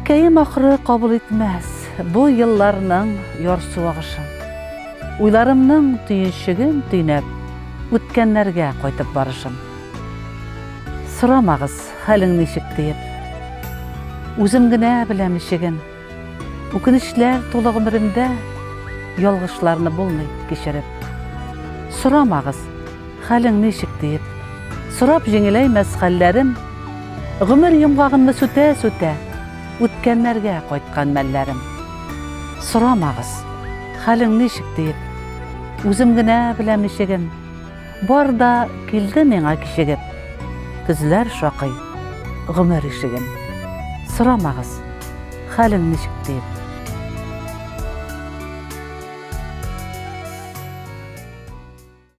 Күңелкәем ахры кабул итмәс бу елларның ярсу агышын. Уйларымның төенчеген төйнәп, үткәннәргә кайтып барышым. Сорамагыз, хәлең ничек диеп. Үзем генә беләм ничеген. Үкенечләр тулы гомеремдә ялгышларны булмый кичереп. Сорамагыз, хәлең ничек диеп. Сорап җиңеләймәс хәлләрем. Гомер йомгагымны сүтә-сүтә, үткәннәргә кайткан мәлләрем. Сорамагыз, хәлең ничек диеп. Үзем генә беләм ничеген. Бар да килде миңа кичегеп. Көзләр шакый гомер ишеген. Сорамагыз, хәлең ничек диеп.